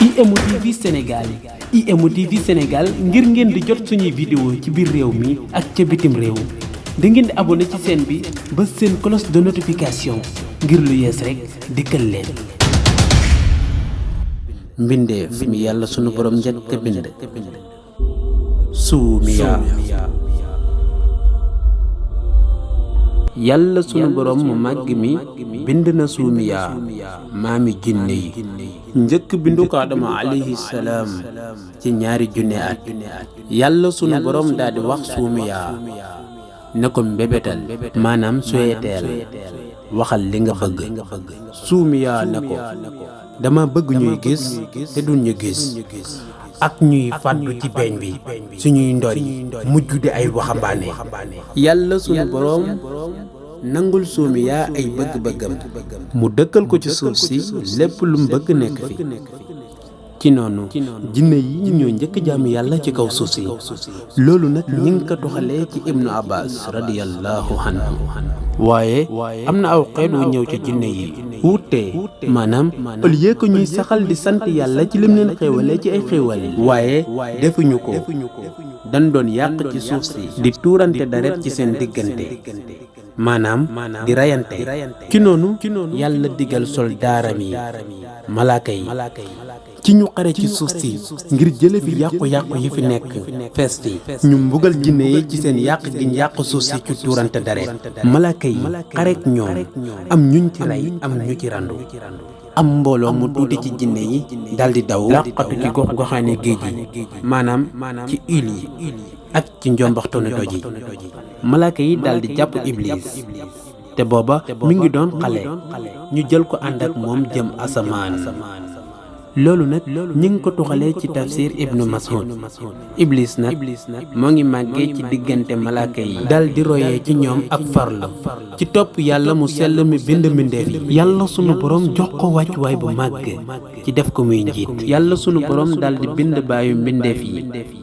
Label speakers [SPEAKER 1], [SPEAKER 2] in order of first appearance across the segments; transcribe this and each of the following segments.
[SPEAKER 1] IMO TV Sénégal IMO TV Sénégal ngir ngeen di jot suñuy vidéo ci biir réew mi ak ca bitim réew da ngeen di abonné ci chaîne bi ba seen cloche de notification ngir lu yees rek dikkal leen. mbindeef mi yàlla sunu borom njëkk a bind suumiya. yàlla sunu borom mu màgg mi bind na suumiya maami jinne yi njëkk bindu ko Adama alayhi salaam ci ñaari junne at yàlla sunu borom daal di wax suumiya ne ko mbébétal maanaam suyeteel waxal li nga bëgg. suumiya ne ko dama bëgg ñuy gis te duñ ñu gis ak ñuy fàddu ci beñ bi suñuy ndor yi mujj di ay waxambaane. yàlla sunu borom nangul suumiya ay bëgg-bëggam mu dëkkal ko ci suuf si lépp lu mu bëgg nekk fi. ci noonu jinne yi ñoo njëkk jaamu yàlla ci kaw suuf si. loolu nag ñi ngi ko doxalee ci ibnu abbas radiyallahu anhu. waaye am na aw xeet wu ñëw ci jinne yi wuute maanaam au lieu que ñuy saxal di sant yàlla ci lim leen xéewalee ci ay xéewal waaye defuñu ko dañ doon yàq ci suuf si di tuurante deret ci seen diggante maanaam di rayante. ci noonu yàlla digal soldaaram yi malaaka yi ci ñu xare ci suuf si ngir jële fi yàqu-yàqu yi fi nekk fees yi ñu mbugal jinne yi ci seen yàq gi yàq suuf si ci tuurante deret. malaaka yi xareek ñoom am ñuñ ci rey am ñu ci randu. am mbooloo mu tuuti ci jinne yi daldi daw làqatu ci gox goxaane géej yi maanaam ci île yi ak ci njombaxtanu doj yi. malaaka yi daldi jàpp iblis te booba mi ngi doon xale ñu jël ko ànd ak moom jëm asamaan. loolu nag ñi ngi ko tuxalee ci tafsir ibnu mas'ud. iblis nag moo ngi màggee ci diggante malaaka yi dal di royee ci ñoom ak farlu ci topp yàlla mu sell mi bind mbindeef yi. yàlla sunu borom jox ko wàccuwaay bu màgg ci def ko muy njiit. yàlla sunu borom dal di bind baayu mbindeef yi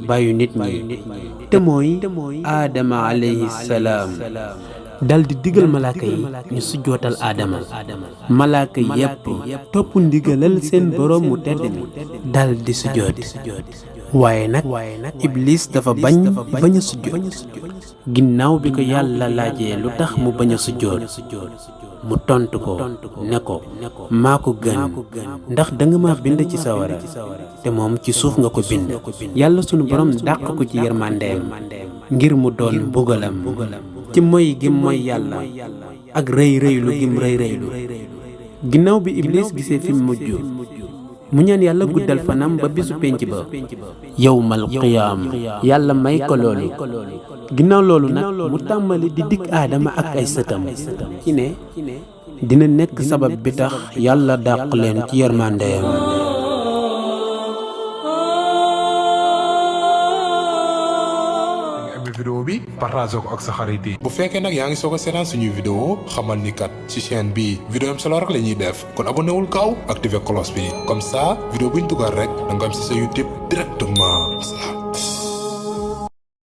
[SPEAKER 1] baayu nit ñi te mooy aadama alayhi salaam. dal di digal malaaka yi ñu sujjootal aadama. malaaka yépp topp ndigalal seen boroom mu tedd mi dal di sujjoot. waaye nag iblis dafa bañ a sujjoot. ginnaaw bi ko yàlla laajee lu tax mu bañ a sujjoot mu tontu ko ne ko maa ko gën ndax danga ma bind ci sawara te moom ci suuf nga ko bind. yàlla sunu borom dàq ko ci yërmandeem ngir mu doon mbugalam ci moy gi moy yàlla ak rëy rëylu gim rëy rëylu. ginnaaw bi iblis gisee fi mujj mu ñaan yàlla guddal fanam ba bisu penc ba yawmal qiyaam yàlla may ko loolu. ginnaaw loolu nag mu tàmbali di dikk aadama ak ay sëtam ci ne dina nekk sabab bi tax yàlla dàq leen ci yërmandeem.
[SPEAKER 2] vidéo bi partage ko ak sa xarit yi. bu fekkee nag yaa ngi soog a seetaan suñuy vidéo xamal ni kat ci chaîne bi vidéo am solo rek la ñuy def kon abonné wul gaaw activé cloche bi comme ça vidéo bu ñu dugal rek da nga am ci sa YouTube directement.